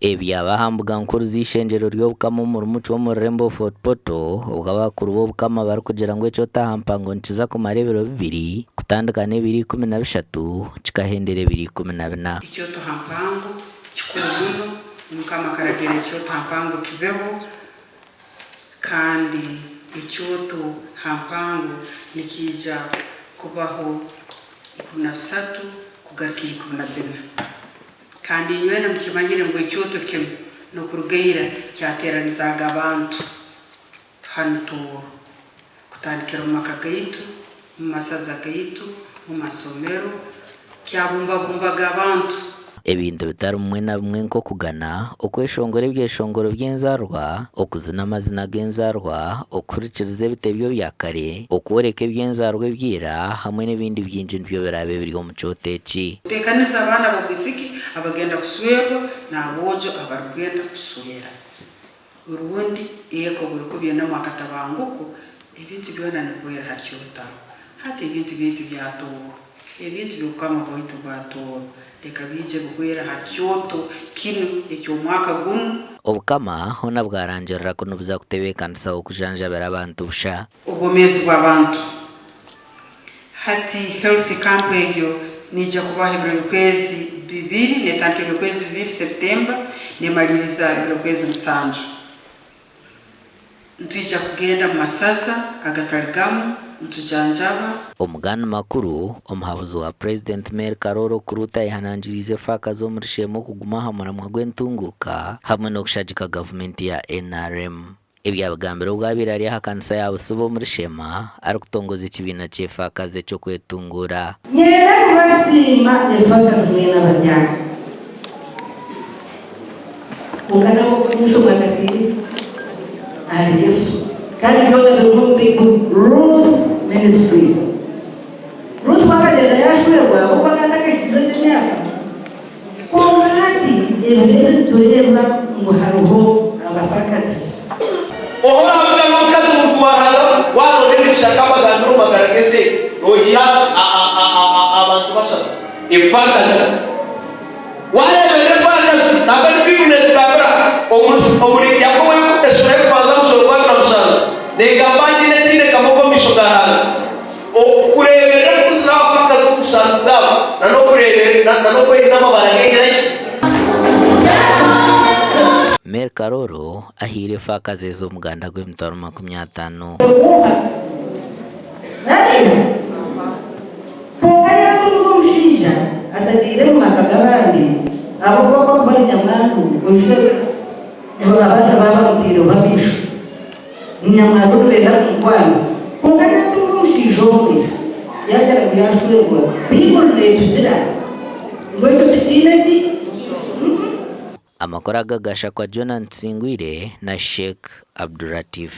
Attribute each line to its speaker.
Speaker 1: Ebyaba aha mbuga nkuru z'eishengyero ry'Obukama omuri Mucwa omu rurembo Fort Portal obwo abakuru b'Obukama barikugira ngu ekyoto aha mpango nikiza kumara ebiro bibiri kutandika n'ebiro 13 kikahendera ebiro 14.
Speaker 2: Ekyoto ha mpango kikuru muno. Omukama akaragira ekyoto ha mpango kibeho, kandi ekyoto ha mpango nikiija kubaho 13 kugarukira 14. Kandi inywena mukimanyire ngu ekyoto kinu n'okuruga ira kyateeranizaaga abantu hanu Tooro, kutandikira omu maka gaitu, mu masaza gaitu, mu masomero, kyabumbabumbaga abantu.
Speaker 1: Ebintu bitari bimwe na bimwe nk'okugana, okweshongora ebyeshongoro by'enzaarwa, okuzina amazina g'enzaarwa, okuhurikiriza ebitebyo bya kare, okworeka eby'enzaarwa ebya ira hamwe n'ebindi bingi nibyo biraabe biri omu kyoto eki.
Speaker 2: Kuteekaniza abaana b'obwisiki abagenda kuswerwa n'aboojo abarukugenda kuswera. Rundi eka obu erukuba inemu akatabanguko, ebintu byona nibihwera ha kyotaro. Hati ebintu byaitu bya Tooro, ebintu by'Obukama bwaitu bwa Tooro, leka biije bihwere ha kyoto kinu eky'omwaka gunu.
Speaker 1: Obukama hoona bwarangirira ku nibuza kutebeekanisa okujanjabira abantu busha.
Speaker 2: Obwomeezi bw'abantu. Hati Health Camp egyo neija kubaho ebiro by'okwezi bibiri, netandika ebiro by'okwezi bibiri, September, nemaliiriza ebiro by'okwezi musanju. Nitwija kugenda mu masaza agatari gamwe nitujanjaba.
Speaker 1: Omugani makuru, omuhabuzi wa Purezidenti Mary Karooro Okurut ayehanangiriize efaakazi omuri Sheema okuguma aha muramwa gw'entunguuka hamwe n'okushagika gavumenti ya nrm. Ebi yabigambire obu abaire ari aha kanisa ya Busiba omuri Sheema arikutongoza ekibiina ky'efaakazi eky'okwetunguura.
Speaker 3: Nyenda kubasiima efaakazi mwena abari aha. Kwonka nabwo kunyusha omwana tiiri ahari Yesu. Kandi byona birimu omu Baibuli. Ruth Ministries. Ruth we akagyenda yaashwerwa ahabw'okuba akaba atakahikize egyo emyaka. Kwonka hati ebiro ebi nitureeba ngu hariho abafaakazi.
Speaker 4: Ohora n'omukazi omuntu wa Ruhanga waronda emigisha akabagambira omu magara g'ensi egi nogiha abantu bashatu efaakazi. Wareeberera efaakazi nambwenu Baibuli netugambira omuri Yakobo esura y'okubanza omushoro gwa 27 negamba ngu nyina etaine kamogo omu maisho ga Ruhanga. Okureeberera efuuzi n'abafaakazi omu busaasi bwabo na n'okwerinda amabara g'engira ki?
Speaker 1: Mary Karooro ahaire efaakazi ezi omuganda gw'emitwaro 50.
Speaker 3: Oha? Nari? Kwonka yaatunga omushaija atagiire mu maka g'abandi, ahabw'okuba ku arikuba ari nyamwandu, oijukye ngu abandi nibaba bamutaireho amaisho. Ni nyamwandu orikubenda kumukwata. Kwonka yaatunga omushaija omwe, yaagira ngu yaashwerwa. Baibuli neetugira ngu ekyo tikiine ki?
Speaker 1: Amakuru aga gashakwa Jonah Tusingwire na Sheikh Abduratif.